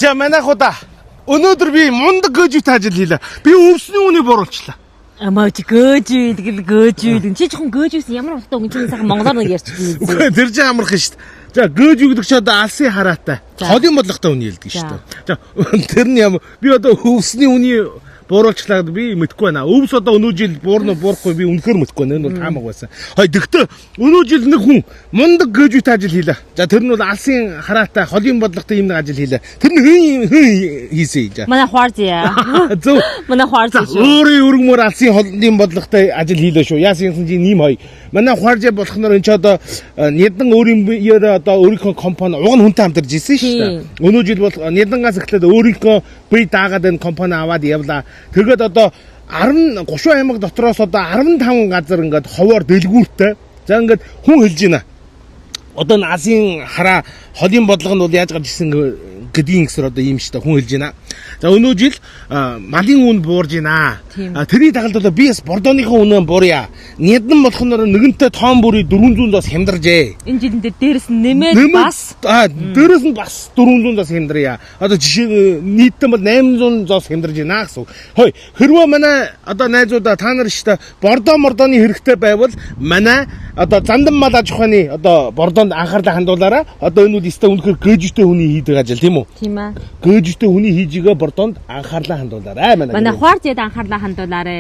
За манайхуудаа өнөөдөр би мундаг гөжит ажил хийлээ. Би өвсний үнийг буруулчлаа. Амаач гөөжүүл гэл гөөжүүл. Чи жоохон гөөжүүсэн ямар утгатай үг чи сайхан монголоор нэг ярьчих. Үгүй тэр чинь амархан шүү дээ. За гөөж гэдэг чи одоо алсын хараатай. За. Холын бодлоготой үний хэлдэг шүү дээ. За тэр нь ямар би одоо өвсний үний бууруулчлаа гэдэг би мэдэхгүй байна. Өвс одоо өнөө жил буурна буурахгүй би үнэхээр мэдэхгүй байна. Энэ бол таамаг байсан. Хой тэгтээ өнөө жил нэг хүн мундаг гөөжүүт ажил хийлээ. За тэр нь бол алсын хараатай холын бодлоготой юм нэг ажил хийлээ. Тэр нь хэн хэн хийсэн юм. Манай хуарзя. Зөв. Манай хуарзя шүү. Өөрийн өргөмөр алсын холын бодлоготой ажил хийлээ шүү. Яасан юмсан чи нэм хой. Манай хуаржаа болохоор энэ ч одоо Нядан өөрийн биеэрээ одоо өөрийнхөө компани уг нь хүнтэй хамтарч исэн шүү дээ. Өнөө жил бол Нядангаас эхлээд өөрийнхөө бие даагаад энэ компани аваад явлаа. Тэгээд одоо 10 Гушуу аймаг дотроос одоо 15 газар ингээд ховоор дэлгүүртэй. За ингээд хүн хэлж байна. Одоо энэ алсын хараа холын бодлого нь бол яаж гарч ирсэн гэдгийн гэсэр одоо ийм шүү дээ хүн хэлж байна. За өнөө жил малын үн буурж байна. Тийм. Тэрний дагалд одоо би бас бордооныхоо үнэ буурья. Нядан болохоор нэгэнтээ тоон бүрий 400-аас хямдаржээ. Энэ жилэн дээр дээрэс нь нэмээд бас дээрээс нь бас 400-аас хямдарья. Одоо жишээ нийтдээ бол 800-аас хямдарж байна гэсэн үг. Хой, хэрвээ манай одоо найзуудаа та нар шүү дээ бордоо мордооны хэрэгтэй байвал манай одоо зандан мал аж ахуйн одоо бордоонд анхаарлаа хандуулаарай. Одоо энэ бол өстой үнэхээр гөжтэй хүний хийдэг ажил тийм үү? Тийм ээ. Гөжтэй хүний хийж байгаа бордоонд анхаарлаа хандуулаарай манай. Манай хуарзяд анхаарлаа хандуулаарэ.